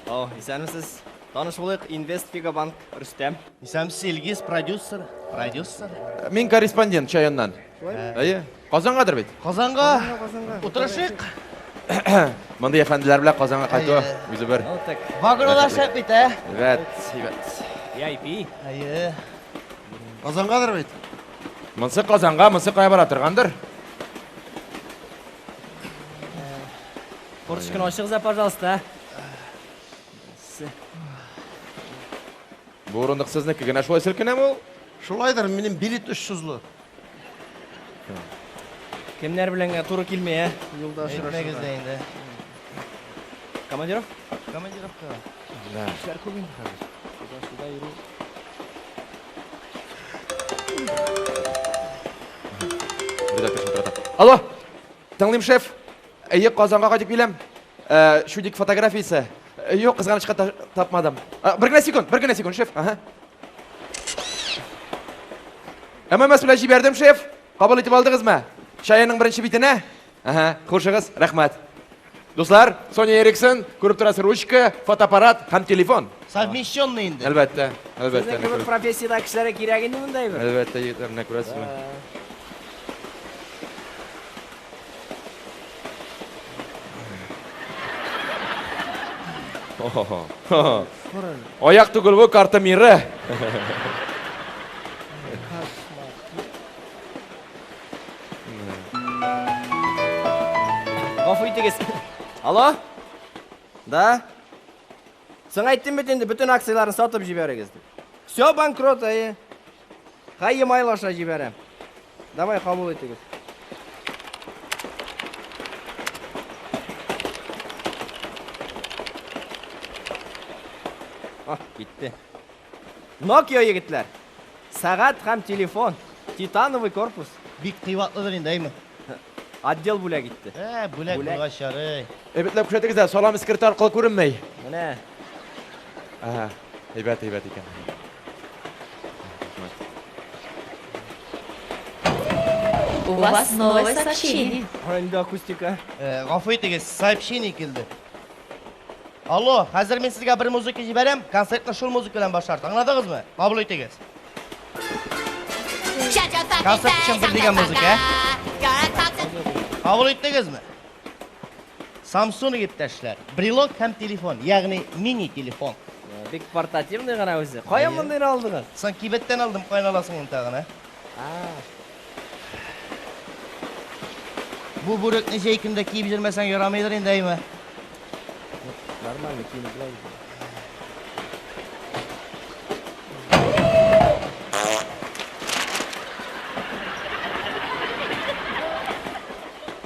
О, исәнмесез. Таныш булыйк, Инвест Фига Банк, Рөстәм. Исәнмесез, Илгиз, продюсер. Продюсер. Мин корреспондент Чаяннан. Әйе. Казангадыр бит? Казанга. Утырышыйк. Мондый әфәнделәр белән Казанга кайту үзе бер. Ну так. Вагоннар шәп бит, ә? Әйбәт, әйбәт. VIP. Әйе. Казангадыр бит? Монсы Казанга, монсы кая бара торгандыр? Форточканы ачыгыз, ә, пожалуйста. Бу урындык сезнеке генә шулай селкенәме ул? Шулайдыр, минем билет очсызлы. Кемнәр белән генә туры килми, ә? Юлда Әйтмәгез очрашырга. дә инде. Командировка? Командировка. Да. Эшләр күп инде хәзер. Туда-сюда йөрү. Редактор шалтырата. Алло! Тыңлыйм, шеф. Әйе, Казанга кайтып киләм. Э, Чудик фотографиясе. Э, Юк, кызганычка тапмадым. Э, Бер генә секунд, бер генә секунд, шеф. Ага. ММС белән җибәрдем, шеф. Кабул итеп алдыгызмы? Чаянның беренче битенә. Ага, хушыгыз, рәхмәт. Дуслар, Соня Эриксон, күреп торасыз, ручка, фотоаппарат һәм телефон. Совмещенный инде. Әлбәттә, әлбәттә. Сезнең кебек профессиядә кешеләргә кирәк инде мондай бер. Әлбәттә, егетләр, менә күрәсезме? Аяк түгел бу, карта миры. Гафу итегез. Алло? Да? Соң әйттем бит инде, бөтен акцияләрне сатып җибәрегез дип. Все банкрот, әйе. Хай емайл аша җибәрәм. Давай, кабул итегез. А, китте. Nokia егетләр. Сәгать һәм телефон. Титановый корпус. Бик кыйбатлыдыр инде, әйме? Отдел бүләк итте. Ә, бүләк Бүләк. булгач ярый. Әйбәтләп күрсәтегез дә, салам эскерте аркылы күренмәй. Менә. Ага, әйбәт, әйбәт икән. У вас новое сообщение. Инде акустика. Э, гафу итегез, сообщение килде. Алло, хәзер мин сезгә бер музыка җибәрәм, концертны шул музыка белән башларбыз. Аңладыгызмы? Кабул итегез. Концерт өчен бер дигән музыка, ә? Кабул иттегезме? Samsung иптәшләр, брелок һәм телефон, ягъни мини телефон. Бик портативный гына үзе. Каян мондыйны алдыгыз? Соң кибеттән алдым, каян аласың инде тагын, ә? Бу бүрекне җәй көндә киеп йөрмәсәң ярамыйдыр инде, әйме? Нормально киенеп була инде.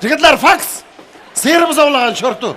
Егетләр, факс! Сыер бозаулаган чорту!